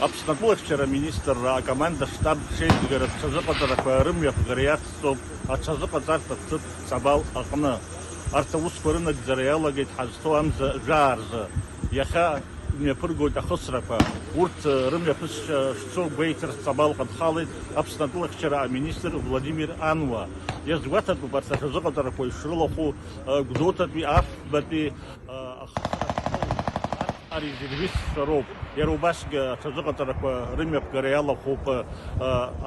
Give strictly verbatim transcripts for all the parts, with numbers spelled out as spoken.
Аԥсны атәылахьчара аминистрра акоманда штаб ҽеиҵгараз ҽазыҟаҵарақәа рымҩаԥгара иацҵоуп аҽазыҟаҵарҭа ҭыԥ Ҵабал аҟны. Арҭ аусқәа рынагӡара иалагеит ҳазҭоу амза жәаа рзы. Иахьа имҩаԥыргоит ахысрақәа. Урҭ рымҩаԥысшьа шцо гәеиҭарц Ҵабалҟа дхалеит Аԥсны атәылахьчара аминистр Владимир Ануа. Иазгәаҭатәуп арҭ аҽазыҟаҵарақәа ишрылахәу, э, Гәдоуҭатәи, Афбатәи, э, ахысрақәа. Арезервистцәа роуп. Иара убасгьы аҽазыҟаҵарақәа рымҩаԥгара иалахәуп, э,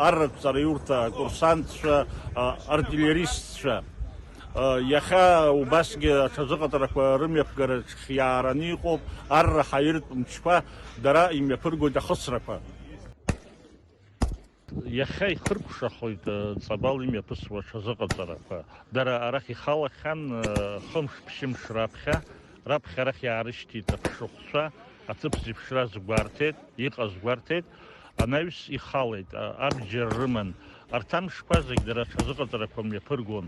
арратә ҵараиурҭа акурсантцәа, э, артиллеристцәа. Иахьа убасгьы аҽазыҟаҵарақәа рымҩаԥгараҿ хиаараны иҟоуп, арра ҳаиртә мчқәа дара имҩаԥыргоит ахысрақәа. Иахьа ихыркәшахоит, э, Ҵабал имҩаԥысуа аҽазыҟаҵарақәа. Дара арахь ихалахьан, э, хымш-ԥшьымш раԥхьа, раԥхьа арахь иаарышьҭит аԥшыхәцәа, аҭыԥ зеиԥшраз гәарҭеит, иҟаз гәарҭеит, анаҩс ихалеит, а, абџьар рыман. Арҭ амшқәа зегь дара аҽазыҟаҵарақәа мҩаԥыргон.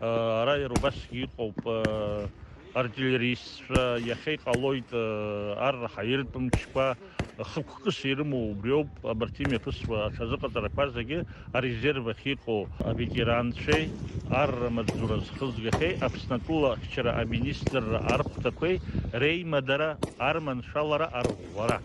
А, ара иара убасгьы иҟоуп, а, артиллеристцәа, иахьа иҟалоит, а, арра ҳаиртә мчқәа, хықәкыс ирымоу убриоуп, абарҭ имҩаԥысуа аҽазыҟаҵарақәа зегьы арезерв ахь иҟоу аветеранцәеи, арра маҵзура зхызгахьеи, Аԥсны атәыла ахьчара аминистрра архәҭақәеи реимадара, арманшәалара, арӷәӷәара.